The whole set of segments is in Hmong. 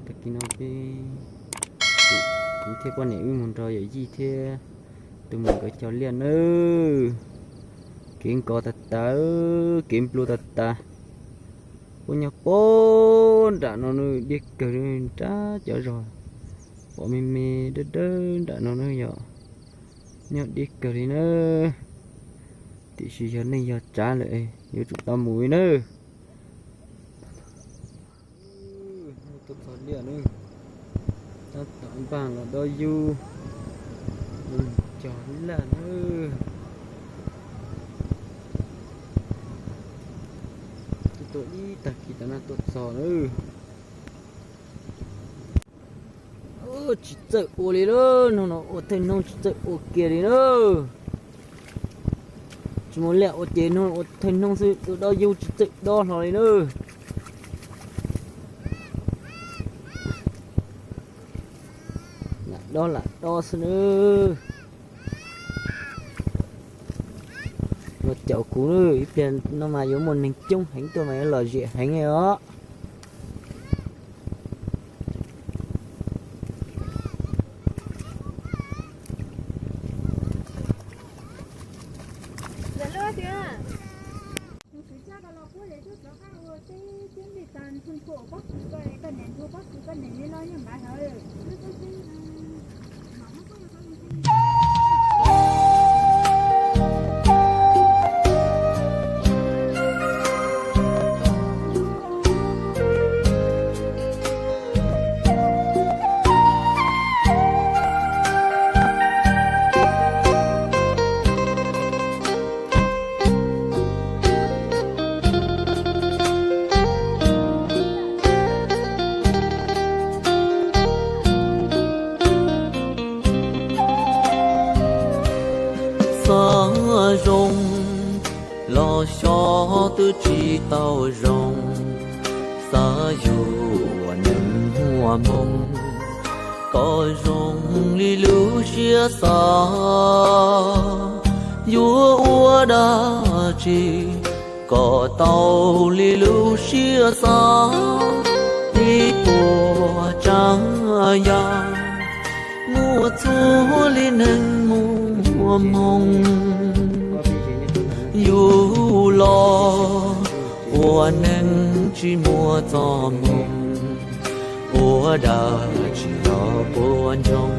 Tag kis no peb, kuv thiab poj niam wb mus nrog yawm yij thiab tus muam nkawd cog liaj nawb. Kev nkos tas tas, kev nplua tas tas. Puab nyob puag nram no nawb, diaj kawg li nrab cov zos, pom me me dawb dawb nram no nawb yom. Nyob diaj kawg li nawb. Tiam sis yog neej yog tsav lawm, yuav tsum tau mus li nawb. Tuaj txog liaj nawb, tab tom npaj los dob yub, cog laj nawb. Tuaj ib tag kis tas no tuaj txog nawb. Tsis txawj ua li lawm, hnub no ua thawj hnub tsis txawj ua kiag li na. Tsis muaj liaj ua ces hnub ua thawj hnub xwb, dob yub tsis txawj dob hlo li na. Lam dob lam dob xwb na. Los caum kuv na, ib pliag no mas yuav muaj neeg coob heev tuaj mas yuav lom zem heev os. Xav zoo los xyov twb tsis tau zoo, xav yuav ua neeg muaj hmoo kom zoo li lub siab xav. Yuav ua dab tsi kom tau li lub siab xav, ib puas tsav yam muaj txhua li neeg muaj hmoo. Yus los ua neeg tsis muaj txoj hmoo, ua dab tsi los puas ntsoog,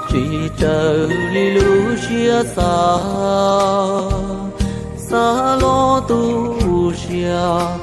tsis raws li lub siab xav, xav los tu siab